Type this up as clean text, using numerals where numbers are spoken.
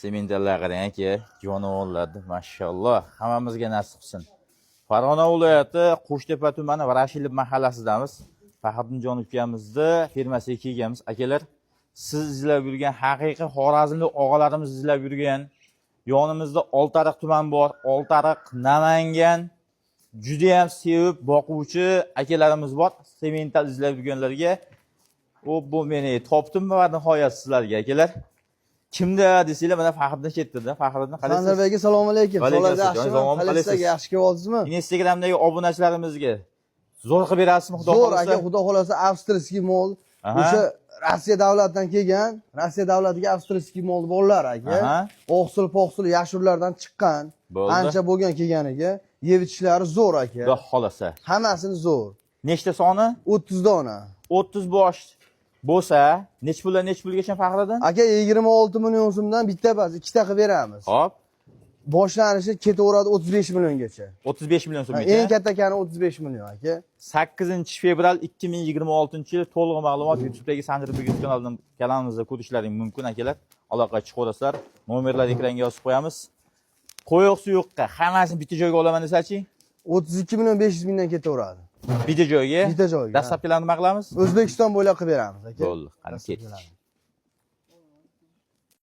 Sementallar qarang, aka, jonivorlarni, mashalloh, hammamizga nasib qilsin. Farg'ona viloyati Qo'shtepa tumani Voroshilov mahallasidamiz. Faxriddinjon ukamizni firmasiga kelganmiz. Akalar, siz izlab yurgan haqiqiy xorazmlik og'alarimiz izlab yurgan. Yonimizda Oltiariq tuman bor, Oltiariq, Namangan juda ham sevib boquvchi akalarimiz bor. Semental izlab yurganlarga o bu meni topdim va nihoyat sizlarga, akalar. Kimda desanglar, mana Faxriddin ketdi-da. Faxriddin, qalaysiz? Sanjarbek aka, assalomu alaykum. Va alaykum Sog'ligingiz assalom. yaxshimi? Javob, Qalaysiz? qalaysiz? Yaxshi kelyapsizmi? Instagramdagi obunachilarimizga zo'r qilib berasizmi, xudo Zo'r xohlasa? aka, xudo xohlasa, австрийский mol. O'sha Rossiya davlatidan kelgan, Rossiya davlatiga австрийский mol bolalar, aka. Oqsil, poqsil yashurlardan chiqqan. Bo'ldi. Ancha bo'lgan kelganiga. Yeb ichishlari zo'r, aka. Xudo xohlasa. Hammasini zo'r. Nechta soni? 30 dona. 30 bosh bo'lsa, nech puldan nech pulgacha, Faxriddin? Aka, 26 million so'mdan bitta bas, ikkita qilib beramiz. Hop. Boshlanishi ketaveradi 35 milliongacha. 35 million Ha, so'mgacha. eng kattakani 35 million, aka. 8 fevral 2026 yil. To'liq ma'lumot YouTube'dagi Sanjarbek kanalidan, kanalimizda ko'rishlaring mumkin, akalar. Aloqa chiqaverasizlar. Nomerlar ekranga yozib qo'yamiz. Qo'yiq suyuqqa hammasini bitta joyga olaman desachi? 32 million 500 mingdan ketaveradi. Bitta joyga. Bitta joyga. Доставка larni nima qilamiz? O'zbekiston bo'ylab qilib beramiz, aka. Bo'ldi, qani ketdik. Доставка larni.